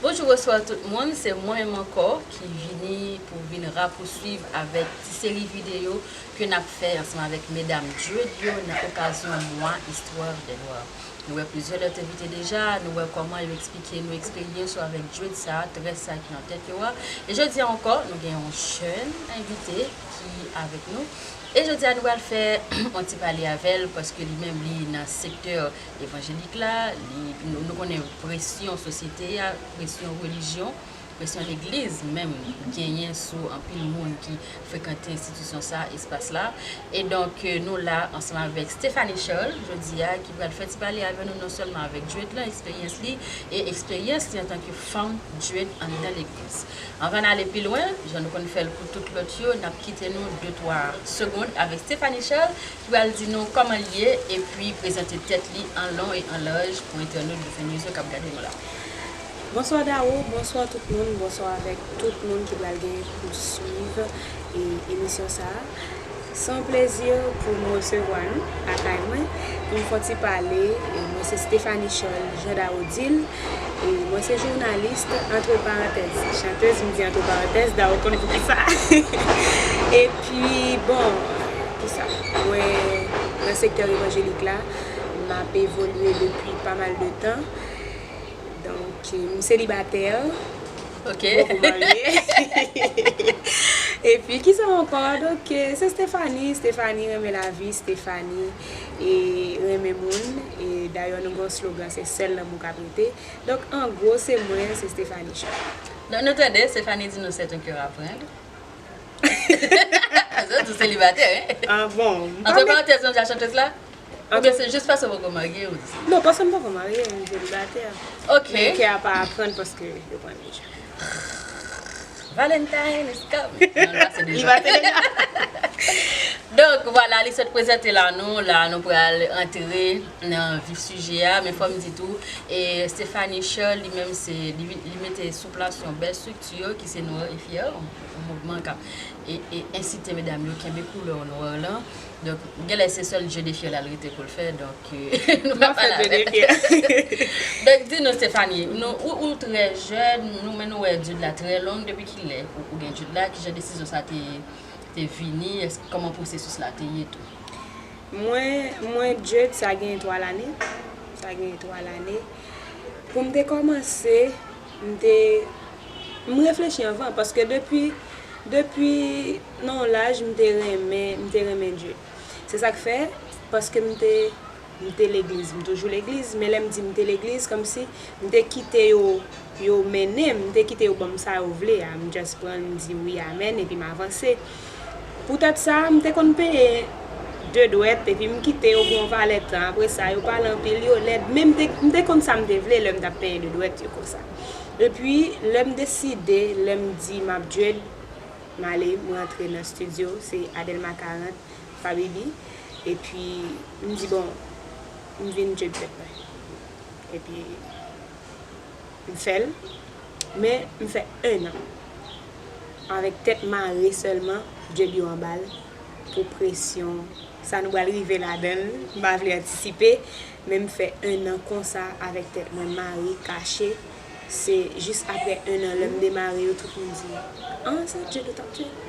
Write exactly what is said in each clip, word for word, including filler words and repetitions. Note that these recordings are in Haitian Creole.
Bonjou, bonswa tout moun, se mwen menm ankò ki vini pou vin rapouswiv avèk ti seri videyo ke n ap fè ansanm avèk medam Dread yo nan okazyon mwa istwa dè nwa. Nou wè plizyè lòt envite deja, nou wè kòman yo eksplike nou eksperyans yo avèk dread sa, trè sa ki nan tèt yo a. E jodi a ankò, nou gen yon jèn envite ki avèk nou. E jodi a nou pral fè yon ti pale avè l, paske li menm li nan sektè evanjelik la, li, nou, nou konnen presyon sosyete a, presyon relijyon, presyon legliz menm genyen sou anpil moun ki frekante enstitisyon sa, espas la. E donk, euh, nou la ansanm avèk Stephanie Charles jodi a, ki pral fè ti pale avè nou non sèlman avèk dread lan, eksperyans li, e eksperyans li antanke fanm dread anndan legliz. Anvan n ale pi lwen, jan nou konn fè l pou tout lòt yo, n ap kite nou de twa segonn avèk Stephanie Charles, ki pral di nou kòman l ye, epi prezante tèt li an lon e an laj pou entènot de Fè News yo k ap gade nou la. Bonswa Dao, bonswa tout moun, bonswa avèk tout moun ki pral gen pou swiv e emisyon sa a. Se yon plezi pou m resevwa nou lakay mwen, pou m fè yon ti pale. E mwen se Stephanie Charles, jan Dao di l. E mwen se jounalis, antre parantèz, chantèz, m di antre parantèz, Dao konn poukisa. Epi, bon, kisa, mwen nan sektè evanjelik la, m ap evolye depi pa mal de tan. Donk, m selibatè. Ok. Poko marye. Epi, kisa ankò? Donk, se Stephanie, Stephanie renmen lavi, Stephanie e renmen moun. E dayè, nou gen yon slogan, se sèl lanmou k ap rete. Donk, an gwo, se mwen, se Stephanie Charles. Donk, nou tande, Stephanie di nou c'est un cœur à prendre. Sa di selibatè, hein? Ah bon? Antre parantèz, nou di a chantèz la? Oubyen se jis paske w poko marye ou di sa? Non, paske m poko marye, m selibatè. Ok. Men kè a pa aprann paske yo pran deja. Valentine is coming. Non, l pase deja. Li pase deja. Donk, vwala, li sot prezante la nou. La, nou pral antre nan vif sijè a. Men fò m di tou, e Stephanie Charles, li menm, se, li, li mete sou plas yon bèl estrikti ki se Noir et Fier, yon mouvman k ap e, e ensite medam yo kenbe koulè nwè lan. Donk, genlè se sèl Dread et Fier la l rete pou l fè, donk, euh, nou pa pale avè l. Donk, di nou, Stephanie, nou, ou, ou trè jèn, nou, men nou wè dread la trè long, depi kilè ou, ou gen dread la, kijan desizyon sa te, te vini, èske, kòman pwosesis la te ye tou? Mwen, mwen, dread, sa gen twa lane. Sa gen twa lane. Pou m te kòmanse, m te, m reflechi anvan, paske depi, depi nan yon laj, m te renmen, m te renmen dread. Se sa k fè, paske m te, m te legliz, m toujou legliz, men lè m di m te legliz, kòmsi m te kite yo, yo mennen m, m te kite yo ban m sa yo vle a, m just pran l, m di wi, amèn, epi m avanse. Poutèt sa, m te konn penyen de dwèt, epi m kite yo pou yon valè tan. Apre sa, yo pale anpil, yo lèd, men m te, m te konn sa m te vle lè m t ap penyen de dwèt yo konsa. Epi, lè m deside, lè m di m ap dread, m ale, m rantre nan estidyo, se Adelma karant, Fabibi. Epi, m di, bon, m vin dread tèt mwen. Epi, m fè l, men m fè en an. Avèk tèt mare sèlman, dread yo anba l, pou presyon. Sa nou pral rive ladan l, m pa vle antisipe, men m fè en an konsa avèk tèt mwen mare, kache. Se jis apre en an, lè m demare yo, tout moun di, ah, se dread ou t ap dread?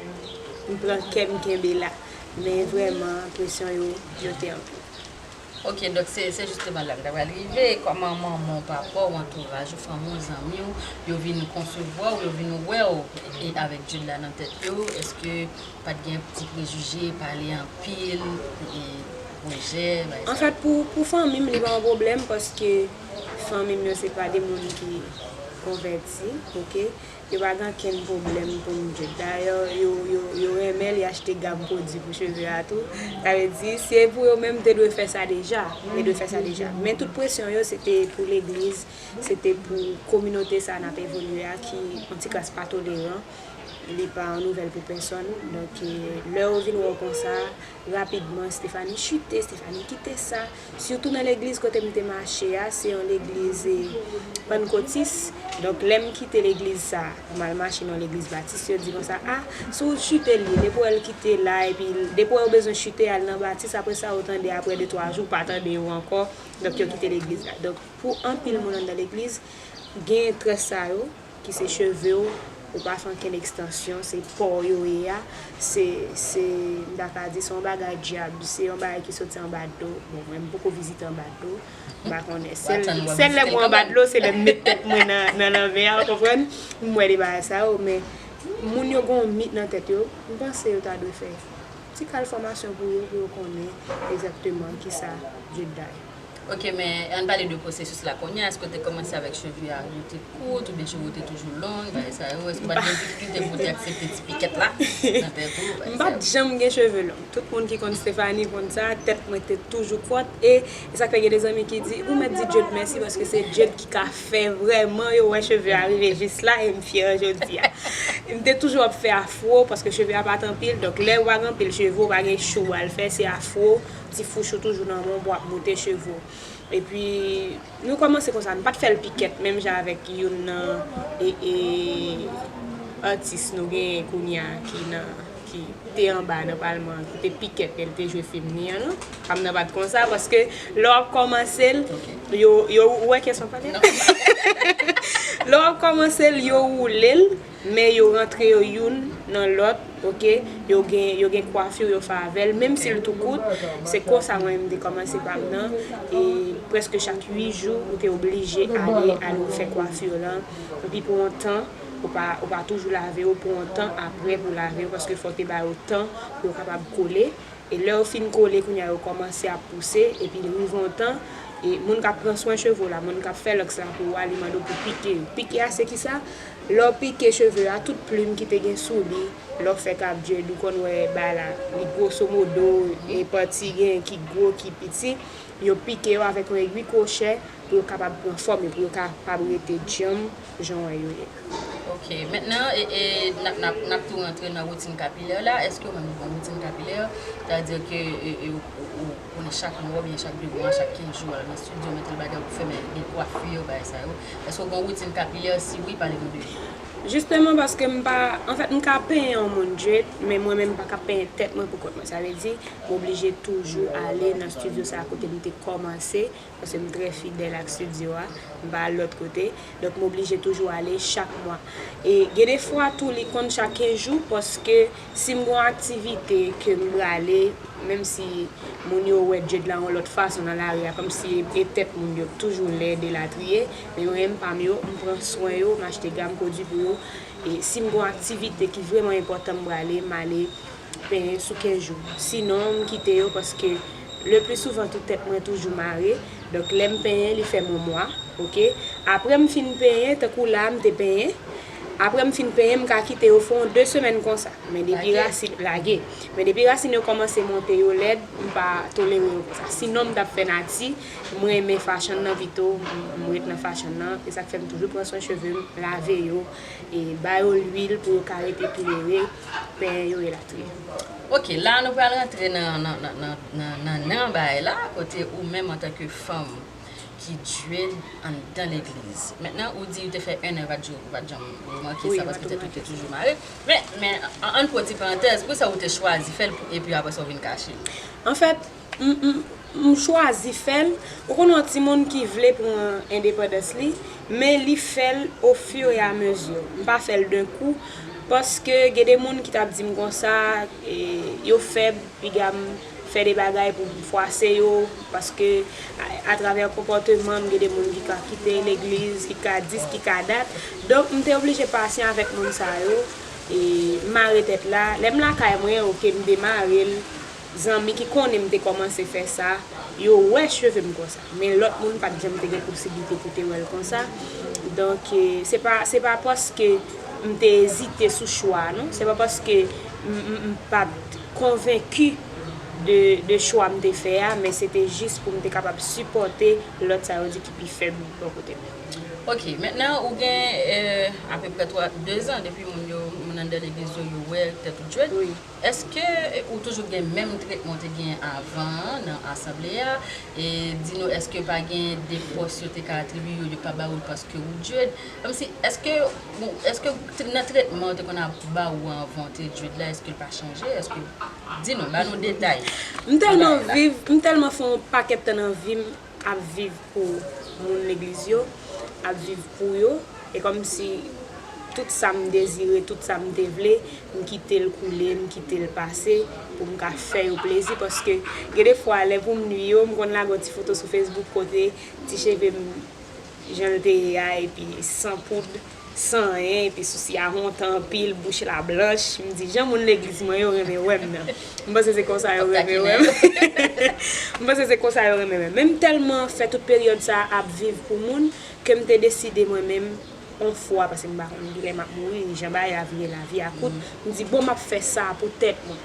M pran kè m kenbe la. Men vrèman, presyon yo, yo te anpil. Ok, donk se, se jisteman la m ta pral rive. Kòman manman w, papa w, antouraj ou, fanmi w, zanmi w, yo vin konsevwa w, yo vin wè w e avèk dread la nan tèt yo? Èske pa t gen ti prejije, pale anpil, e rejè, bagay sa yo? Anfèt, pou, pou fanmi m, li pa yon pwoblèm, paske fanmi m yo se pa de moun ki konvèti, ok? Yo pa gen okenn pwoblèm pou m dread. Dayè, yo, yo, yo renmen l, y achte gam pwodui pou cheve a tou. Sa vle di, si e pou yo menm, m te dwe fè sa deja. M te dwe fè sa deja. Men tout presyon yo, se te pou legliz, se te pou kominote sa n ap evolye a, ki yon ti kras pa toleran. Li pa yon nouvèl pou pèsonn. Donk, e, lè yo vin wè w konsa, rapidman, Stephanie chite, Stephanie kite sa. Sitou nan legliz kote m te mache a, se yon legliz, e, pannkotis. Donk, lè m kite legliz sa, m al mache nan yon legliz batis, yo di konsa, ah, si w chite li, depi w wè l kite la, epi depi w wè w bezwen chite, al nan batis, apre sa, ou tande, apre de, twa jou, w pa tande yo ankò. Donk, yo kite legliz la. Donk, pou anpil moun anndan legliz, Gen très sa yo, ki se cheve w, ou pa fè ankenn ekstansyon, se pa w yo ye a, se, se, m ta ka di, se yon bagay dyab, se yon bagay ki soti anba do. Bon, mwen, m poko vizite anba do, m pa konnen. Sèl, sèl lè mwen anba dlo, se lè m met tèt mwen nan, nan lanmè a, w konprann? M wè de bagay sa yo, men moun yo gen yon mit nan tèt yo, m panse yo ta dwe fè ti kal fòmasyon pou yo, pou yo konnen egzakteman kisa Jedi ye. Ok, men ann pale de pwosesis la kounye a. Èske w te kòmanse avèk cheve a, yo te kout, oubyen cheve w te toujou long, bagay sa yo? Èske w pa t gen difikilte pou w te aksepte ti pikèt la nan tèt ou, bagay sa yo? M pa t janm gen cheve long. Tout moun ki konn Stephanie konn sa, tèt mwen te toujou kòt. E, e sa k fè gen de zanmi ki di, ou mèt di Dye mèsi, paske se Dye ki ka fè vrèman yo wè cheve a rive jis la, e m fyè jodi a. M te toujou ap fè afro, paske cheve a pa t anpil. Donk, lè w pa gen anpil cheve, w pa gen chou w al fè, se afro, ti fouch ou toujou nan men w pou w ap moute cheve w. Epi, nou kòmanse konsa, m pa t fè l pikèt, menm jan avèk youn nan, e, e, atis nou genyen kounye a ki nan, ki te anba nan palman an, ki te pikèt lè l te jwe fim li an, non? Fanm nan pa t konsa, paske lè w ap kòmanse l, yo, yo, ou wè kiyès m ap pale? Lè w ap kòmanse l, yo woule l, men yo rantre yo youn nan lòt, ok? Yo gen, yo gen kwafir yo fè avè l, menm si l tou kout, se konsa mwen menm m te kòmanse pa m nan, e prèske chak uit jou, ou te oblije ale, al refè kwafir lan, epi pou yon tan, ou pa, ou pa toujou lave yo, pou yon tan apre pou lave yo, paske fò w te ba yo tan pou yo kapab kole. E lè yo fin kole, kounye a yo kòmanse ap pouse, epi rive yon tan, e moun k ap pran swen cheve w la, moun k ap fè lòks la pou ou a, li mande w pou pike yo. Pike a se kisa? Lè w pike cheve a, tout plim ki te gen sou li, lè w fè kap dread, ou konn wè bagay la, li gwoso modo, e pati gen ki gwo, ki piti, yo pike yo avèk yon egwi kwochè, pou yo kapab pran fòm yo, pou yo kapab rete djanm jan w wè yo ye. Ok, mentnan, e, e, n ap, n ap, n ap tou rantre nan woutin kapilè la. Èske ou menm ou gen yon woutin kapilè? Sètadi ke, e, e, ou, ou, ou konnen chak mwa oubyen chak de mwa, chak kenz jou, al nan estidyo, mete l bagay pou fè, men gen kwafir, bagay sa yo. Èske ou gen yon woutin kapilè? Si wi, pale nou de li. Jisteman, paske m pa, anfèt, m ka penyen yon moun dread, men mwen menm m pa ka penyen tèt mwen pou kont mwen. Sa vle di, m oblije toujou ale nan estidyo sa a kote m te kòmanse, paske m trè fidèl ak estidyo a, m pa al lòt kote. Donk, m oblije toujou ale chak mwa. E gen de fwa tou, li konn chak kenz jou, paske si m gen yon aktivite ke m prale, menm si moun yo wè dread la yon lòt fason nan lari a, kòmsi e tèt moun yo k toujou lèd elatriye, men mwen menm pa m yo, m pran swen yo, m achte gam pwodui pou yo. E si m gen yon aktivite ki vrèman enpòtan, m prale, m ale penyen sou kenz jou. Sinon, m kite yo paske le pli souvan tout tèt mwen toujou mare. Donk, lè m penyen, li fè m yon mwa, ok? Apre m fin penyen, tankou la, m te penyen. Apre m fin penyen, m ka kite yo fè yon de semèn konsa. Men depi rasin, lage. Men depi rasin yo kòmanse monte, yo lèd, m pa tolere yo konsa. Sinon, m t ap fè nati, m renmen fashion nan pito, m, m ret nan fashion nan. E sa k fè m toujou pran swen cheve m, lave yo, e ba yo lwil pou yo ka rete klere, penyen yo, elatriye. Ok, la nou pral rantre nan, nan, nan, nan, nan, nan, nan bagay la, kote ou menm antanke fanm ki dread anndan legliz. Mentnan, ou di ou te fè en an, ou pa t jou-, ou pa t janm remake sa, paske tèt ou te toujou mare. Men, men, an, ann pran ti parantèz, poukisa ou te chwazi fè l pou, epi apre sa ou vin kache l? Anfèt, m, m, m chwazi fè l. Ou konnen yon timoun ki vle pran endepandans li, men li fè l au fur et à mesure. M pa fè l d'un coup, paske gen de moun ki t ap di m konsa, e, yo fèb, piga m fè de bagay pou m fwase yo, paske a, atravè konpòteman m, gen de moun ki ka kite legliz, ki ka dis, ki ka dat. Donk, m te oblije pasyan avèk moun sa yo, e mare tèt la. Lè m lakay mwen, ok, m demare l. Zanmi ki konnen m te kòmanse fè sa, yo wè cheve m konsa. Men lòt moun pa t janm te gen posiblite pou te wè l konsa. Donk, e, se pa, se pa paske m te ezite sou chwa a, non. Se pa paske m, m, m pa t konvenki de, de chwa m te fè a, men se te jis pou m te kapab sipòte lòt sa yo di ki pi fèb bò kote m. Ok, mentnan ou gen, e, apeprè twa, de zan depi moun yo, moun anndan legliz yo, yo wè tèt ou dread. Wi. Èske ou toujou gen menm tretman ou te genyen avan an nan asanble a? E di nou, èske pa gen de pòs yo te ka atribye yo, yo pa ba ou l paske ou dread? Kòmsi, èske, bon, èske t-, nan tretman yo te konn ap ba ou anvan ou te dread la, èske l pa chanje? Èske, di nou, ba nou detay. M tèlman viv, m tèlman fè yon pakèt tan nan vi m ap viv pou moun legliz yo. ap viv pou yo, e kòmsi tout sa m dezire, tout sa m te vle, m kite l koule, m kite l pase pou m ka fè yo plezi, paske gen de fwa lè pou m nui yo, m konn lage yon ti foto sou Facebook kote ti cheve m jan l te ye a, epi san poud, san anyen, epi sousi a wontan anpil, bouch la blanch. M di, jan moun legliz mwen yo renmen wè m nan. M panse se konsa yo renmen wè m. M panse se konsa yo renmen wè m. Men m tèlman fè tout peryòd sa a ap viv pou moun, ke m te deside mwen menm, yon fwa, paske m pa konn kilè m ap mouri, jan bagay la vire, lavi a kout, m di, bon, m ap fè sa pou tèt mwen.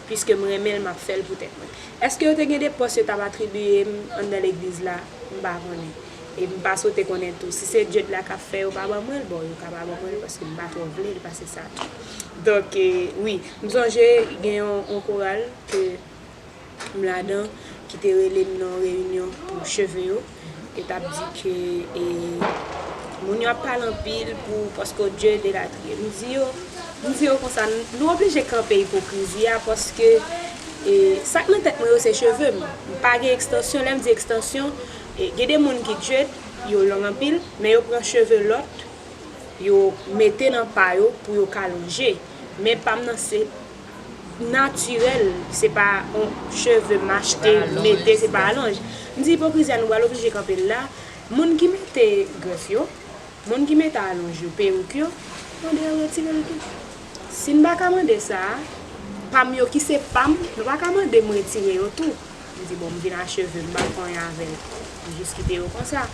Piske m renmen l, m ap fè l pou tèt mwen. Èske yo te gen de pòs yo t ap atribiye m anndan legliz la? M pa konnen. E m pa swete konnen tou. Si se Djed la k ap fè yo pa ban mwen l, bon, yo ka pa ban mwen l paske m pa twò vle l pase sa tou. Donk, e, wi, m sonje gen yon, yon koral ke m ladan ki te rele m nan yon reyinyon pou cheve yo. E t ap di ke, e, moun yo ap pale anpil pou paske Djed elatriye. M di yo, m di yo konsa, nou oblije kanpe ipokrizi a paske, e, sa k nan tèt mwen yo se cheve m. M pa gen ekstansyon, lè m di ekstansyon, e, gen de moun ki Djed, yo long anpil, men yo pran cheve lòt, yo mete nan pa yo pou yo ka lonje. Men pa m nan se natirèl, se pa yon cheve m achte, mete, se pa alonj. M di ipokrizi a nou pral oblije kanpe l la. Moun ki mete grèf yo, moun ki mete alonj yo, pewouk yo, mande yo retire l tou. Si n pa ka mande sa a, pa m yo ki se pa m, nou pa ka mande m retire yo tou. M di, bon, m vin a cheve, m pa fè anyen avè l. M jis kite yo konsa.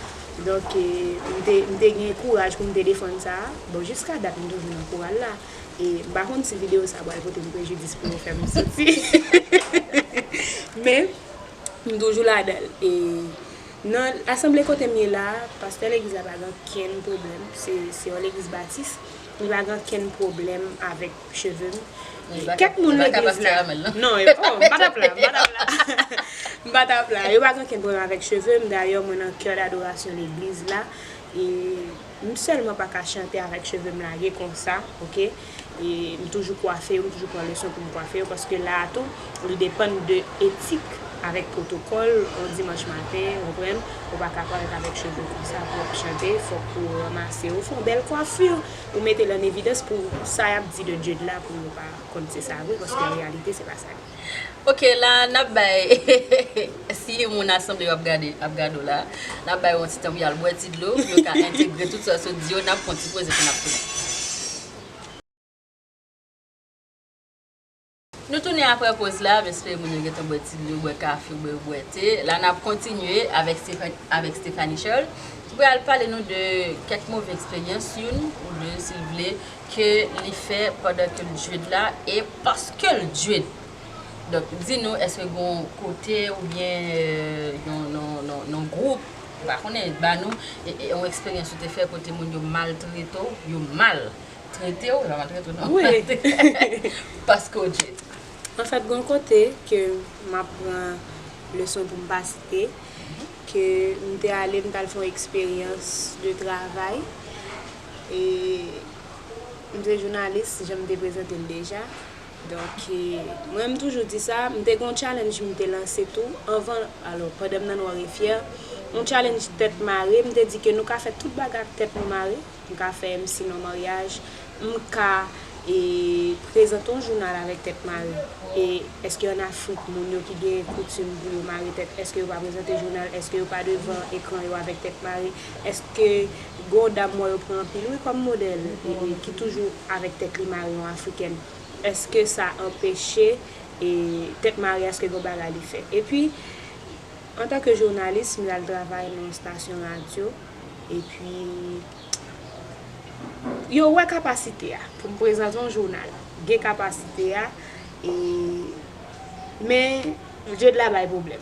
Donk, e, m te, m te gen kouraj pou m te defann sa a. Bon, jiska dat, m toujou nan koral la. E m pa konn si videyo sa a pral pote m prejidis pou yo fè m soti. Men, m toujou ladan l. E nan asanble kote m ye la, pastè legliz la pa gen okenn pwoblèm. Se, se yon legliz batis. Li pa gen okenn pwoblèm avèk cheve m. Kèk moun legliz la. Non, oh, m pa t ap la, m pa t ap la. M pa t ap la. Yo pa gen okenn pwoblèm avèk cheve m. Dayè, mwen nan kè dadorasyon legliz la. E m sèlman pa ka chante avèk cheve m lage konsa, oke? E m toujou kwafe yo, m toujou pran leson pou m kwafe yo, paske la a tou, li depann de etik avèk pwotokòl, yon dimanch maten, ou konprann, ou pa ka parèt avèk cheve w konsa pou w ap chante, fòk ou ranmase yo, fè yon bèl kwafi, ou mete l an evidans pou sa y ap di de Djed la, pou yo pa konn se sa vre, paske an reyalite, se pa sa l ye. Ok, la n ap bay, si moun nan asanble yo ap gade, ap gade w la, n ap bay yo yon ti tan pou y al bwè ti dlo, pou yo ka entegre tout sa yo sot di yo, n ap pran ti poze pou n ap tounen. Nou tounen apre poz la, m espere moun yo gentan bwè ti dlo, bwè kafe, bwè, bwè te. La n ap kontinye avèk Stéphane, avèk Stéphanie Charles, ki pral pale nou de kèk move eksperyans, youn ou de, si l vle, ke li fè pandan ke l Djed la, e paske l Djed. Donk, di nou, èske gen yon kote oubyen, euh, yon, yon, yon, yon gwoup, m pa konnen, ba nou, e, e, yon eksperyans ou te fè kote moun yo maltrete w, yo maltrete w, yo pa maltrete w, non, maltrete, paske w Djed. Anfèt, gen yon kote ke m ap pran leson pou m pa site, ke m te ale, m t al fè yon eksperyans de travay, e m se jounalis, jan m te prezante l deja. Donk, e, mwen, m toujou di sa, m te gen yon challenge m te lanse tou, anvan, alò, pandan m nan Nwari Fyè, yon challenge tèt mare, m te di ke nou ka fè tout bagay ak tèt nou mare, m ka fè M C nan maryaj, m ka, e, prezante yon jounal avèk tèt mare. E èske ann Afrik, moun yo ki gen koutim pou yo mare tèt, èske yo pa prezante jounal, èske yo pa devan ekran yo avèk tèt mare, èske gen yon dam mwen yo pran anpil, wi, kòm modèl, e, e, ki toujou avèk tèt li mare, yon afrikèn. Èske sa anpeche, e, tèt mare, èske gen bagay li fè? Epi, antanke jounalis, m t al travay nan yon estasyon radyo, epi yo wè kapasite a pou m prezante yon jounal. Gen kapasite a, e, men Djed la bay pwoblèm.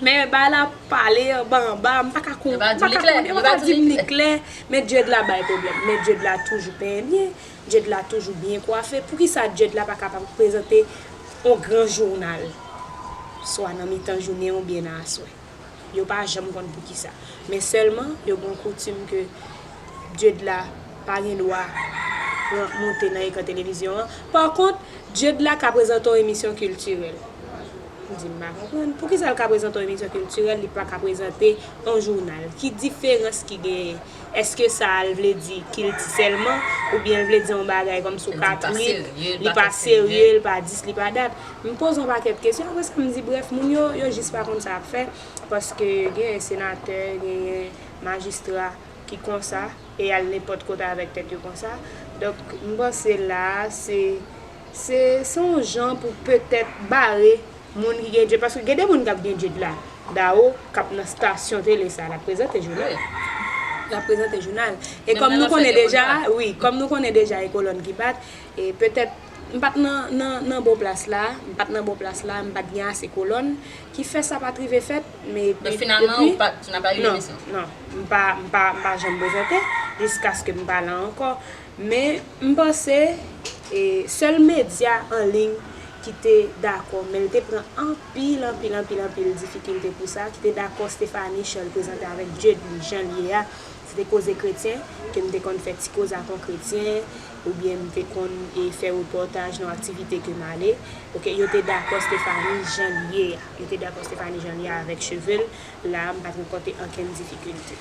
Men bagay la pale anba anba, m pa ka kon-, m pa ka konnen, yo pa di m li klè, men Djed la bay pwoblèm. Men Djed la toujou penyen byen, Djed la toujou byen kwafe. Poukisa Djed la pa kapab prezante yon gran jounal, swa nan mitan jounen oubyen nan aswè? Yo pa janm konn poukisa. Men sèlman, yo gen yon koutim ke Djed la pa gen dwa pran, monte nan ekran televizyon an. Pa kont, Djed la ka prezante yon emisyon kiltirèl. Di m pa konprann. Poukisa l ka prezante yon emisyon kiltirèl, li pa ka prezante yon jounal? Ki diferans ki genyen? Èske sa a l vle di kilti sèlman? Oubyen l vle di yon bagay kòmsi w ka trik, li pa serye, li pa dis, li pa dat? M poze yon pakèt kesyon, apre sa m di, brèf, moun yo, yo jis pa konn sa y ap fè, paske genyen senatè, genyen majistra ki konsa, e y al nenpòt kote avèk tèt yo konsa. Donk, m panse la a, se, se, se yon jan pou petèt bare moun ki gen djed, paske gen de moun k ap gen djed la, Dao, k ap nan stasyon tele sa, l ap prezante jounal. L ap prezante jounal. E kòm nou konnen deja, wi, kòm nou konnen deja e kolòn ki bat, e petèt, m pa t nan, nan, nan bon plas la, m pa t nan bon plas la, m pa t gen ase kolòn, ki fè sa pa t rive fèt, men epi, finalman, ou pa t, tu n'as pas eu l'émission? Non, non, m pa, m pa, m pa janm prezante, jiskaske m pa la ankò. Men, m panse, e, sèl medya an liy ki te dakò, men l te pran anpil, anpil, anpil, anpil difikilte pou sa, ki te dakò Stephanie Charles prezante avèk Djed li jan l ye a. Se te Koze Kretyen, ke m te konn fè ti koze ak yon kretyen, oubyen m te konn, e, fè repòtaj nan aktivite ke m ale. Oke, yo te dakò Stephanie jan l ye a. Yo te dakò Stephanie jan l ye a avèk cheve l. La a, m pa t rankontre ankenn difikilte.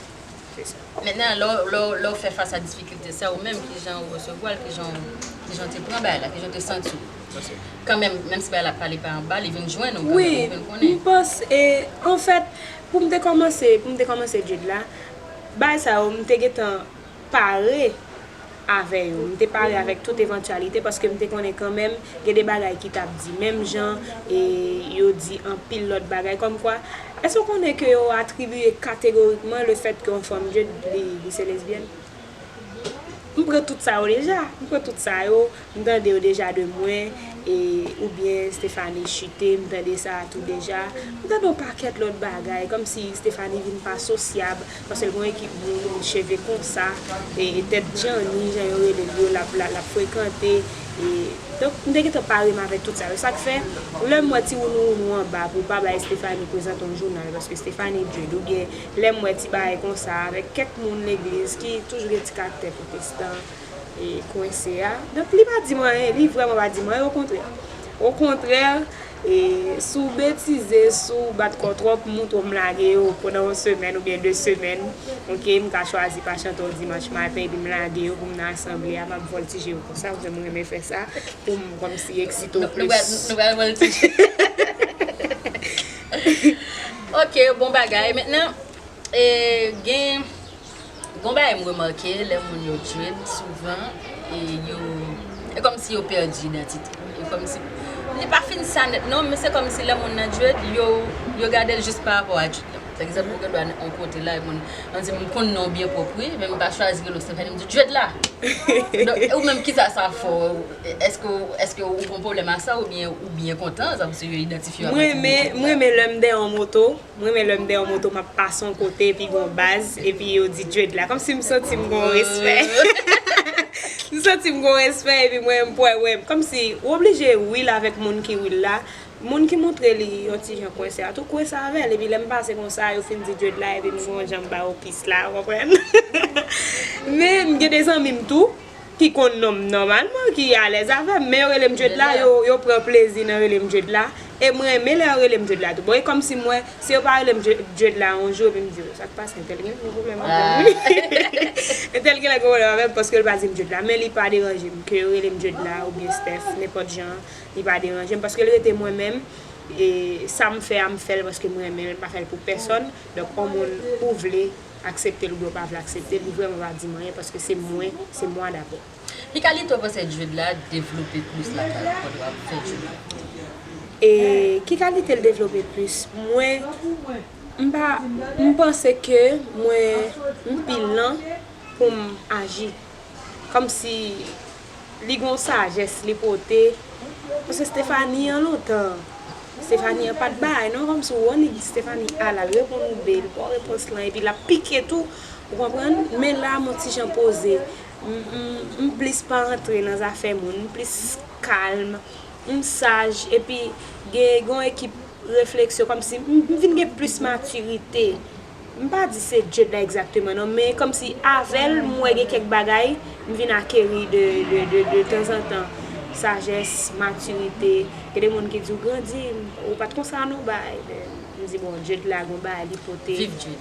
Se sa. Mentnan, lè w, lè w, lè w fè fas a difikilte sa, ou menm, kijan ou resevwa l, kijan, kijan w te pran bagay la, kijan w te santi w? Kanmenm, menm si bagay la pale pa anba, li vin jwenn ou kanmenm, ou vin konnen. Wi, m panse, e, anfèt, pou m te kòmanse, pou m te kòmanse djed la, bagay sa yo, m te gentan pare avè yo. M te pare avèk tout evantyalite paske m te konnen kanmenm gen de bagay ki t ap di. Menm jan, e, yo di anpil lòt bagay, kòmkwa, èske w konnen ke yo atribiye kategorikman le fèt ke yon fanm djed li, li se lesbyèn? M pran tout sa yo deja. M pran tout sa yo. M tande yo deja de mwen, e, oubyen Stephanie chite, m tande sa tou deja. M tande yon pakèt lòt bagay, kòmsi Stephanie vin pa sosyab, paske l gen yon ekip moun, cheve konsa, e, tèt Djanni, jan yo rele l yo, l ap, l ap, l ap frekante. E, donk, m te gentan pare m avèk tout sa yo. Sa k fè, lè m wè ti wounou wounou anba pou pa bay Stephanie prezante yon jounal, paske Stephanie djed, oubyen lè m wè ti bagay konsa, avèk kèk moun legliz ki toujou gen ti karaktè pwotestan, e, kwense a. Donk, li pa di m anyen, li vrèman pa di m anyen, okontrè. Okontrè, e, si w betize, si w bat kò twòp, m montre w m lage yo pandan yon semèn oubyen de semèn. Oke, m ka chwazi pa chante yon dimanch maten, epi m lage yo pou m nan asanble a, m ap vòltije yo konsa, paske m renmen fè sa, pou m kòmsi eksite w plis. Nou pral, nou pral vòltije. Oke, bon bagay. Mentnan, e, gen Gon bagay m remake, lè moun yo djed, souvan, e yo, e kòmsi yo pèdi idantite. E kòmsi, li pa fin sa nèt non, men se kòmsi lè moun nan djed, yo, yo gade l jis pa rapò a djed la. Pa egzanp, ou gen dwa nan yon kote la, e moun, ann di, m konn non w byen pwòp wi, men m pa chwazi rele w Stephanie, m di djed la. Donk, e ou menm, kisa sa fè w? Èske, èske ou gon pwoblèm ak sa, oubyen ou byen kontan, sa, paske yo idantifye w a pati de djed la? M renmen, m renmen lè m dèyè yon moto. M renmen lè m dèyè yon moto, m ap pase yon kote, epi gon baz, epi yo di djed la. Kòmsi m santi m gon respè. M santi m gon respè, epi mwen, m pwè, wè, kòmsi ou oblije real avèk moun ki real la. Moun ki montre li yon ti jan kwense a, tou kwense avè l. Epi lè m pase konsa, yo fin di djed la, epi m gon jan m ba yo pis la, ou konprann? Men m gen de zanmi m tou, ki konn non m nòmalman, ki alèz avè m, men yo rele m djed la, yo, yo pran plezi nan rele m djed la, e m renmen lè yo rele m djed la tou. Bon, e kòmsi mwen, si yo pa rele m djed, djed la yon jou, epi m di, "Sa k pase, entèl gen yon pwoblèm avè m wi." Entèl gen lè gen pwoblèm avè m, paske l pa di m djed la, men li pa deranje m ke yo rele m djed la, oubyen Steph, nenpòt jan, li pa deranje m, paske l rete mwen menm, e sa m fè a, m fè l paske m renmen l, m pa fè l pou pèsòn. Donk, yon moun ou vle aksepte l oubyen w pa vle aksepte l, li vrèman pa di m anyen, paske se mwen, se mwa dabò. Ki kalite w panse djed la devlope plis lakay ou pandan w ap fè djed la? E ki kalite l devlope plis? Mwen, m pa, m panse ke mwen, m pi lan pou m aji. Kòmsi li gon sajès li pote. Paske Stephanie an lontan, Stephanie an pa t bay non, kòmsi w wè nèg Stephanie a la, l reponn ou bèl, bon repons lan, epi l ap pike tou, ou konprann? Men la, m on ti jan poze. M, m, m plis pa antre nan zafè moun, m plis kalm, m saj, epi gen, gen yon ekip refleksyon, kòmsi m, m vin gen plis matirite. M pa di se djed la egzakteman non, men kòmsi avè l, m wè gen kèk bagay, m vin akeri de, de, de, de tanzantan. sajès, matirite. Gen de moun ki di w grandi, ou pa t konsa non, bay. M di, bon, Djed la gon bagay li pote. Viv Djed.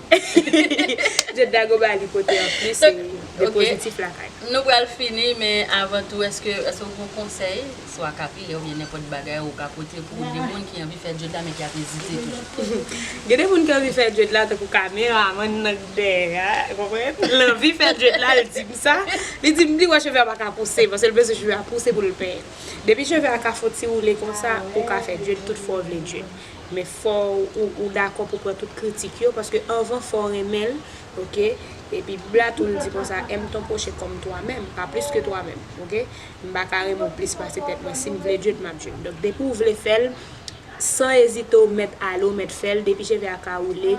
Djed la gon bagay li pote anplis, e de pozitif lakay. Nou pral fini, men avan tou, èske, èske w gen konsèy, swa kapilè oubyen nenpòt bagay ou ka pote pou de moun ki anvi fè Djed la, men ki ap ezite toujou? Gen de moun ki anvi fè Djed la, tankou kameramann nan k dèyè a, konprann? L anvi fè Djed la, l di m sa. Li di m, li wè cheve a pa ka pouse, paske l bezwen cheve a pouse pou l penyen. Depi cheve a ka fè yon ti woule konsa, ou ka fè Djed tout fwa w vle Djed. Men fò ou, ou dakò pou pran tout kritik yo, paske anvan fò w renmen l, oke? Epi Bib la tou l di konsa, aime ton prochain comme toi-même, pas plus que toi-même, oke? M pa ka renmen w plis pase tèt mwen, si m vle Djed, m ap Djed. Donk depi w vle fè l, san ezite, w mèt ale, w mèt fè l, depi cheve a ka woule,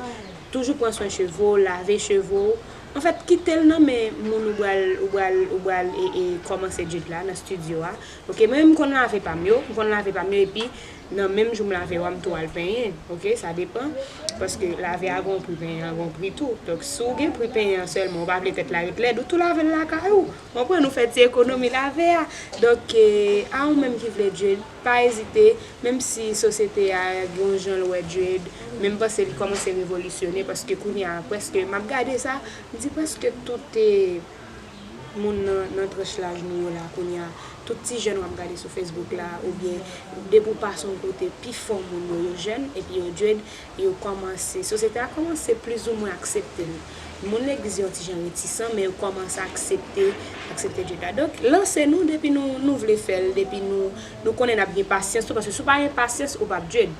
toujou pran swen cheve w, lave cheve w. Anfèt, kite l nan men moun ou pral, ou pral, ou pral e, e kòmanse Djed la nan estidyo a. Oke, mwen menm m konn lave pa m yo, m konn lave pa m yo epi nan menm jou m lave yo a m tou al penyen, oke, sa depann. Paske lave a gon pri, penyen an gon pri tou. Donk si w gen pri penyen an sèlman, ou pa vle tèt la ret lèd, ou tou lave l lakay ou. Konprann, ou fè ti ekonomi lave a. Donk, e, a ou menm ki vle Djed, pa ezite, menm si sosyete a gen yon jan l wè Djed, men m panse li kòmanse revolisyone, paske kounye a, prèske, m ap gade sa, m di prèske tout, e, moun nan, nan tranch laj nou yo la kounye a, tout ti jèn w ap gade sou Facebook la, oubyen depi w pase yon kote, pifò moun yo, yo jèn, epi yo Djed, yo kòmanse, sosyete a kòmanse plizoumwen aksepte nou. Moun legliz yo yon ti jan retisan, men yo kòmanse aksepte, aksepte Djed la. Donk, lanse nou depi nou, nou vle fè l, depi nou, nou konnen n ap gen pasyans tou, paske si w pa gen pasyans, ou p ap Djed.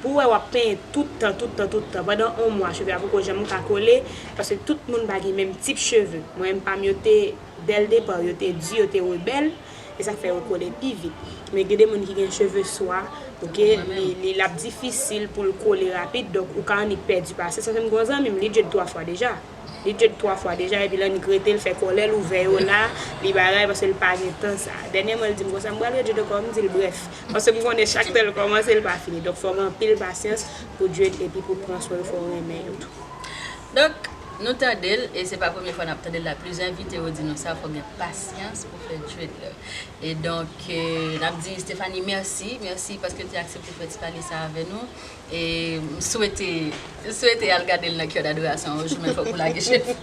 Pou w wè w ap penyen tout tan, tout tan, tout tan, pandan yon mwa, cheve a poko janm ka kole, paske tout moun pa gen menm tip cheve. Mwen menm pa m yo te, dès le départ, yo te di, yo te rebèl, e sa k fè yo kole pi vit. Men gen de moun ki gen cheve swa, oke, li, li, l ap difisil pou l kole rapid, donk ou ka annik pèdi pasyans. Paske m gen yon zanmi m, li Djed twa fwa deja. Li Djed twa fwa deja, epi l annik rete, l fè kòlè, l ouvè yo la, li bagay, paske l pa gen tan sa. Dènyèman, l di m konsa, m pral Djed ankò, m di l brèf. Paske m konnen chak tan l kòmanse, l pa fini. Donk, fò gen anpil pasyans pou Djed epi pou pran swen yo, fò w renmen yo tou. Donk, nou tande l, e se pa premye fwa n ap tande l la. Plizyè envite yo di nou sa, fò gen pasyans pou fè Djed la. E donk, e, n ap di Stephanie mèsi, mèsi paske w te aksepte fè ti pale sa avè nou. E m swete, m swete al gade l nan Cœur d'Adoration yon jou, men fòk ou lage cheve.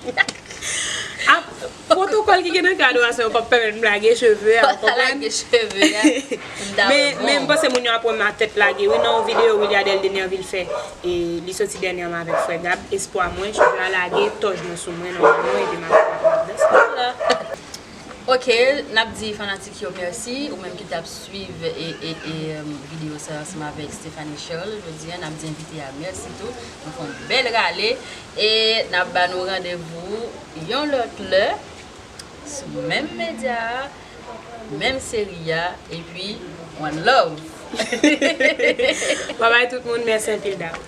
Ap, pwotokòl ki gen nan Cœur d'Adoration yo p ap pèmèt m lage cheve a, w konprann? Lage cheve a. M ta Men, men m panse moun yo ap wè m a tèt lage, wi, nan yon videyo Williadelle Denervil fè, e li soti dènyèman avèk frè Gab, espwa mwen, cheve a lage, tòj mwen sou mwen, nòmalman, epi m ap, m ap danse. Ok, n ap di fanatik yo mèsi, ou menm ki t ap swiv e, e, e, em, videyo sa ansanm avèk Stephanie Charles. Jodi a, n ap di envite a mèsi tou. Nou fè yon bèl rale e n ap ba nou randevou yon lòt lè sou menm medya a, menm seri a, epi one love. Babay tout moun, mèsi anpil dam.